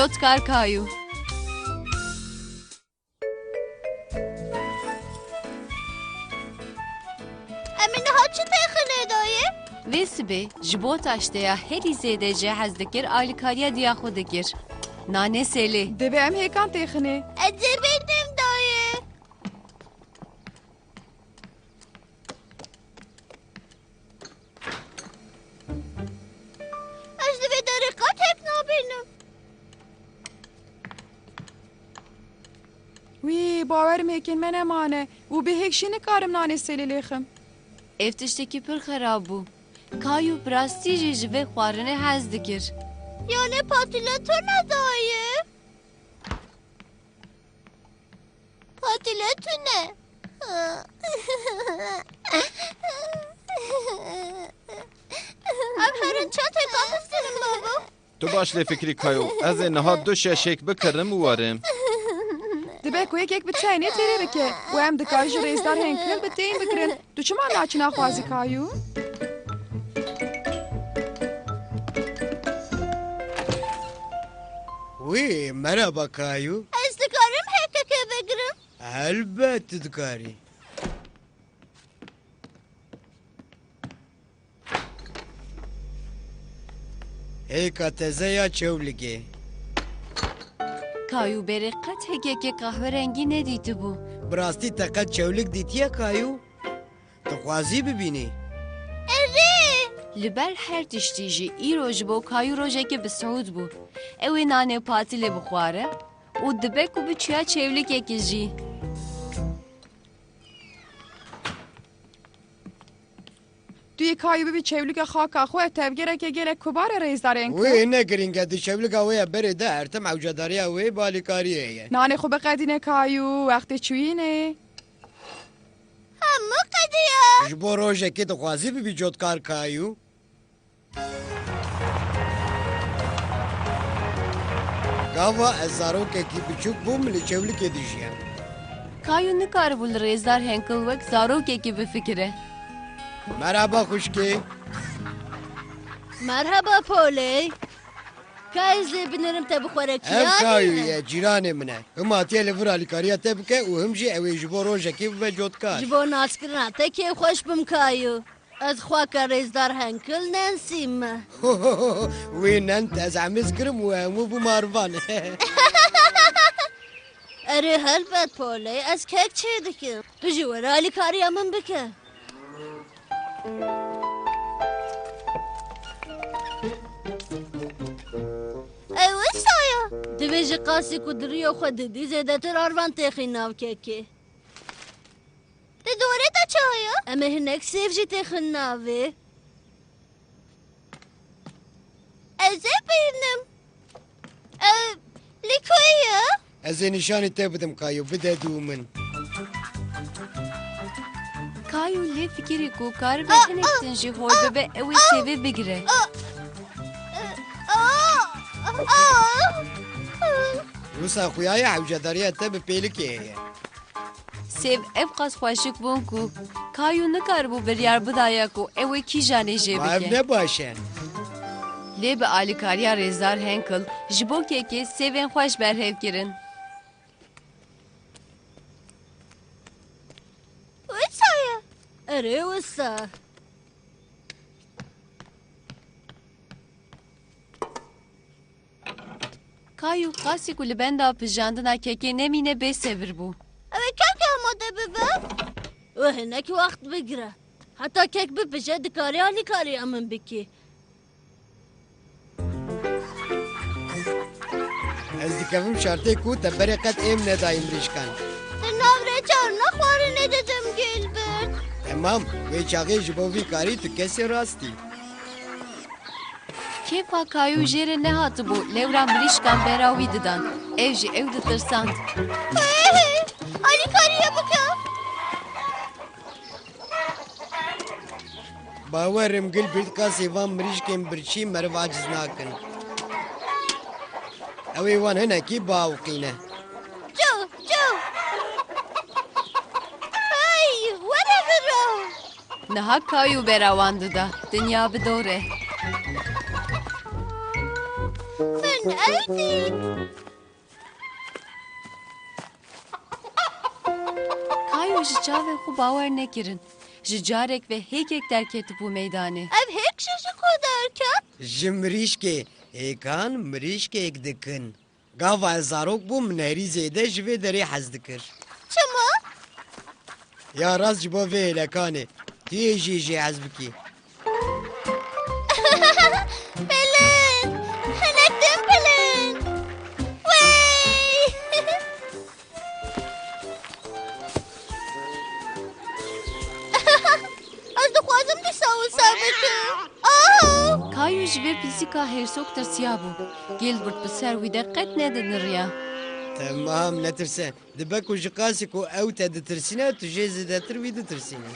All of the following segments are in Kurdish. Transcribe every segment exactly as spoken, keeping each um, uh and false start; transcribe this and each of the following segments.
Cotkar Kayû. Em ê niha çi têxinê dayê? Vê sibê ji bo taşteya herî zêde jê hez dikir, alîkariya diya xwe dikir. Nane selê. Divê em hêkan têxinê. Ez ê bênim dayê. Ez li vê derê qet hêk nabînim. Wî, bawerim hêkên me nemane û bi hêk jî nikarim nanê selê lêxim. Ev tiştekî pir xerab bû. Kayû bi rastî jî ji vê xwarinê hez dikir. Yanê patile tune dayê? Patile tune. Em herin çend hêkan bistirin babo. Tu baş lê fikirî Kayo. Ez ê niha du şeş hêk bikirim û werim. Dibe ku yekek bi tenê têrê bike û em dikarin ji rêzdar Henkel bi tên bigirin. Tu çima naçîna xwazî Kayo? Wî, merhaba Kayo. Ez dikarim hêkekê bigirim? Helbet tu dikarî. Hêka teze ya çewligê. Kayû berê qet hêkekê qehwerengî nedîtibû. Bi rastî te qet çewlik dîtiye Kayû? Tu xwazî bibînî? Erê! Li ber her tiştî jî îro ji bo Kayû rojekê bi siûd bû. Ew ê nanê patilê bixware û dibe ku biçûya çewlikekê jî. Tu yê Kayû bibî çewlika xaka xwe, tevgereke gelek kubar e rêzdarên ku. Wê ne girîng e, di çewlika wê ya berê de her tim ewcedariya wê bi alîkariyê ye. Nanê xwe biqedîne Kayû, wextê çûyînê. Hemû qediya. Ji bo rojekê dixwazî bibî cotkar Kayû? Gava ez zarokekî biçûk bûm, li çewlikê dijiyam. Kayû nikaribû li rêzdar Henkel wek zarokekî bifikire. Merhaba xwişkê. Merhaba Poley. Ka ez lê binerim te bixwere Ev kiyayî Kayû ne? ye, cîranê min e. Him hatiye li vir alîkariya te bike û him jî ew ê ji bo rojekê bibe cotkar. Ji bo naskirina te kêfxweş bim Kayû. Ez xwaka rêzdar Henkel Nancy me. Wî nend ez hemiz kirim û hemû bû marvan. Erê helbet Poley, ez kek çê dikim. Tu jî were alîkariya min bike. Ew wisa ye? Divê ji qasî ku di riyo xwe didî zêdetir arvan têxî nav kekê. Di dorê de çi heye? Em ê hinek sêv jî têxin navê. Ez ê bînim. Ew li ku ye? Ez ê nîşanî te bidim Kayo, bide dû min. Kayo lê fikirî ku karibe hinek din jî hol bibe, ew ê sêvê bigire. Wisa xuyaye hewcedariya te bi pêlikê heye. Sêv ev qas xweşik bûn ku Kayo nikaribû biryar bidaya ku ew ê kîjanê jê bike. Ma ev ne baş e. Lê bi alîkariya rêzdar Henkel ji bo kekê sêvên xweş berhev kirin. Wisa ye? Erê wisa. Kayo qasî ku li benda pijandina kekê nemîne bêsevir bû. Ew ê kek amade bibe? Wê hinek wext bigire. Heta kek bipije dikarî alîkariya min bikî. Ez dikevim şartê ku te berê qet êm nedayî mirîşkan. Di nav rê çarna xwarinê didim Gilbert. Temam, wê çaxê ji bo vî karî tu kesê rast î. Kêfa Kayû jê re nehatibû, lewra mirîşkan bera wî didan. Ev jî ew ditirsand. Hey, hey, alîkariya bike. Bawer im Gilbert, qasî van mirîşkên birçî meriv aciz nakin. Ew ê wan hinekî biawiqîne. Ço, ço. Hey, were bira. Niha Kayû bera wan dida. Dinya bi dor e. Min Ew dît. Kayo ji çavên xwe bawer nekirin. Ji carek ve hêkek derketibû meydanê. Ev hêk jî ji ku derket? Ji mirîşkê. Hêkan mirîşkek dikin. Gava ez zarok bûm, min herî zêde ji vê derê hez dikir. Çima? Ya rast ji bo vê hêlekanê. Tu yê jî jê hez bikî. Bilind! Hinek din bilind! Wey! Ez dixwazim dîsa wisa bikim. Aw! Kayo ji vê pisîka hêrsok tirsiyabû. Gilbert bi ser wî de qet nediniriya. Temam, netirse. Dibe ku ji qasî ku ew te ditirsîne, tu jê zêdetir wî ditirsînî.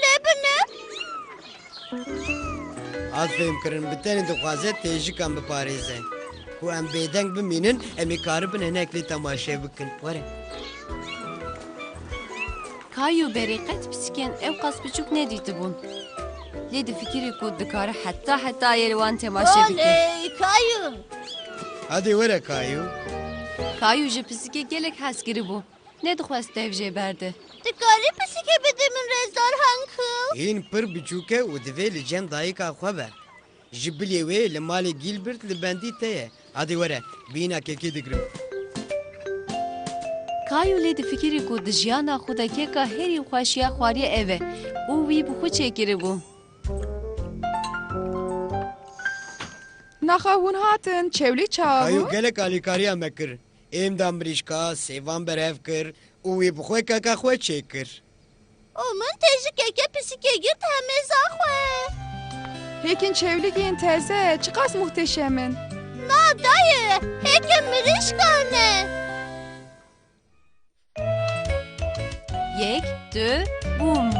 Lê bine. Hat fêhmkirin, bi tenê dixwaze têjikan biparêze. Ku em bêdeng bimînin, em ê karibin hinek lê temaşe bikin. Were. Kayo berê qet pisîkên ew qas biçûk nedîtibûn. Lê difikirî ku dikare heta hetayê li wan temaşe bike. Oley, Kayo! Hadê were Kayo. Kayo ji pisîkê gelek hez kiribû. Nedixwest dev jê berde. Dikarî pisîkê bidî min, rêzdar Hankel? Hîn pir biçûk e û divê li cem dayika xwe be. Ji bilî wê li malê Gilbert li bendî te ye. Hadê were, bîna kekê digirim. Kayo lê difikirî ku di jiyana xwe de keka herî xweş ya xwariye ev e û wî bi xwe çêkiribû. Naxa hûn hatin, çewlî çawa bû? Kayo gelek alîkariya me kir. Êm da mirîşka, sêvan berhev kir û wî bi xwe keka xwe çêkir. Û min têjikeke pisîkê girt hemêza xwe. Hêkên çewlîgên teze çiqas muhteşem in. Na dayê, hêkên mirîşkan e. Yek, du, bûm.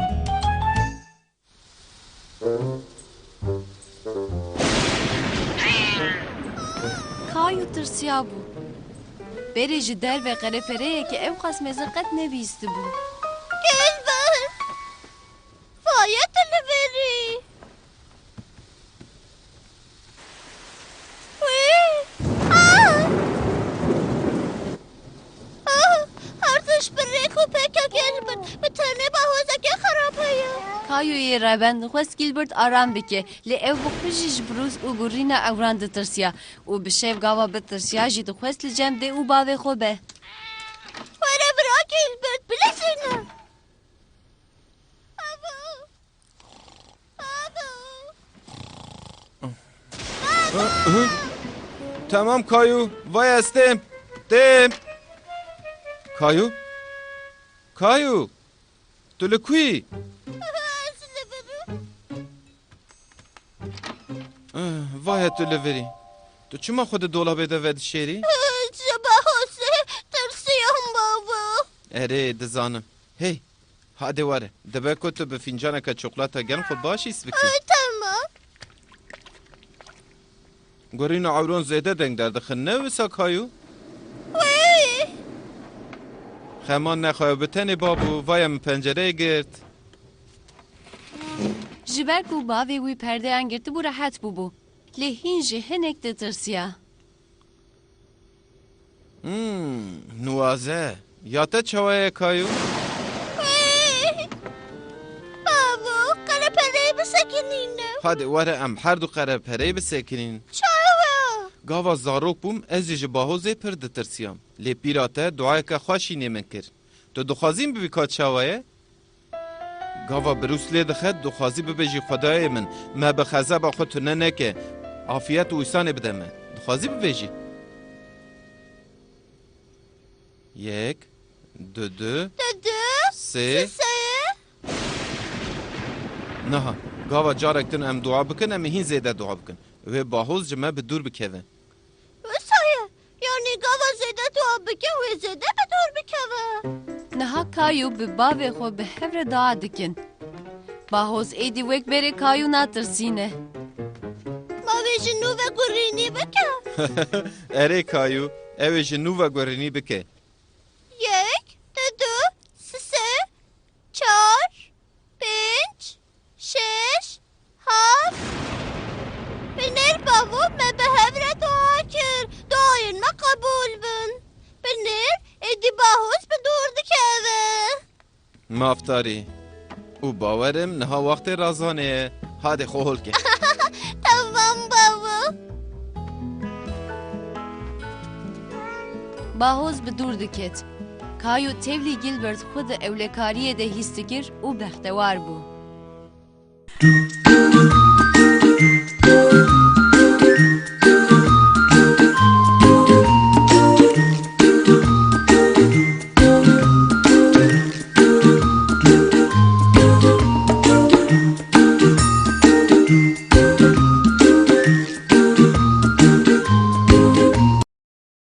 Kayo tirsiyabû. Berê ji derve qerepereyeke ew qas mezin qet nebihîstibû. Gilbert! Vaye tu li vir î! Wî! Ah! Ah! Her tişt bi rêk û pêkek ê li min. Bi tenê bahozeke xerab heye. Kayoyê reben dixwest Gilbert aram bike, lê ew bi xwe jî ji birûz û gurîna ewran ditirsiya û bi şev gava bitirsiya jî dixwest li cem dê û bavê xwe be. Were bira Gilbert, bilezîne. Abo! Abo! Hı, hı. Temam Kayo, vay ez têm, têm. Kayo? Kayo? Tu li ku yî? Ez li vir im. Eh, vay tu li vir î. Tu çima xwe di dolabê de vedişêrî? Ji Bahozê tirsiyam baba. Erê, dizanim. Hey, hadê were. Dibe ku tu bi fîncaneke çokolata germ xwe baş îs bikî. Ay, tamam. Gurîna ewron zêde deng derdixin, ne wisa Kayo? Wê! Xeman nexwe, bi tenê babû, vaya min pencereyê girt. Ji ber ku bavê wî perdeyan girtibû rehet bûbû. Lê hîn jî hinek ditirsiya. Hmm, nuwaze. Ya te çawa ye Kayo? Wê! Bavo, qerepereyê bisekinîne. Hadi were em her du qerepereyê bisekinîn. Çawa? Gava zarok bûm, ez jî ji Bahozê pir ditirsiyam. Lê pîra te duayeke xweş jî nê min kir. Tu dixwazî bibî ka çawa ye? Gava birûs lê dixe, dixwazî bibêjî, Xwedayê min, me bi xezeba xwe tune neke, afiyet û wîsanê bide me. Dixwazî bibêjî? Yek, du, du, du, du, sê. Sê. Niha, gava carek din em dua bikin, em ê hîn zêde dua bikin. Wê Bahoz ji me bi dûr bikeve. Wisa ye? Yanî gava zêde dua bike, wê zêde bi dûr bikeve. Niha Kayo bi bavê xwe bi hev re dua dikin. Bahoz êdî wek berê Kayo natirsîne. Ma wê ji nû ve gurînî bike? Erê Kayo, ew ê ji nû ve gurînî bike. Yek, du, du, sê, çar, pênc, şeş, heft. Binêr bavo, me bi hev re dua Mafdarî. Û bawerim niha wextê razanê ye. Hadê xwe hol ke. Tamam babo. Bahoz bi dûr diket. Kayo tevlî Gilbert xwe di ewlekariyê de hîs dikir û bextewar bû.